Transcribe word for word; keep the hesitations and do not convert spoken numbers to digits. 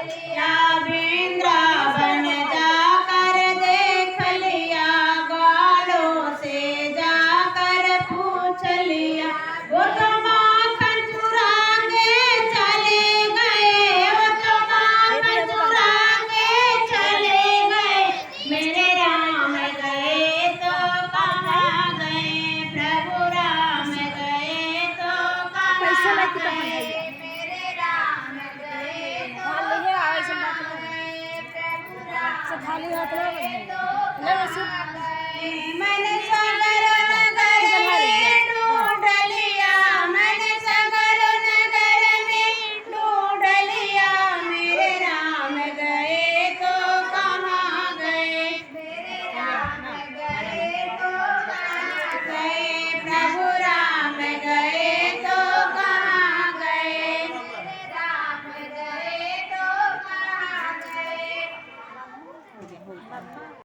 लिया, वृंदावन जाकर देख लिया, ग्वालों से जाकर पूछ लिया। वो तो माखन चुरा के चले गए, वो तो माखन चुरा के चले गए। मेरे राम गए तो कहाँ गए, प्रभु राम गए तो कहाँ गए, मेरे राम गए तो कहाँ गए, प्रभु राम गए तो कहाँ गए। मैंने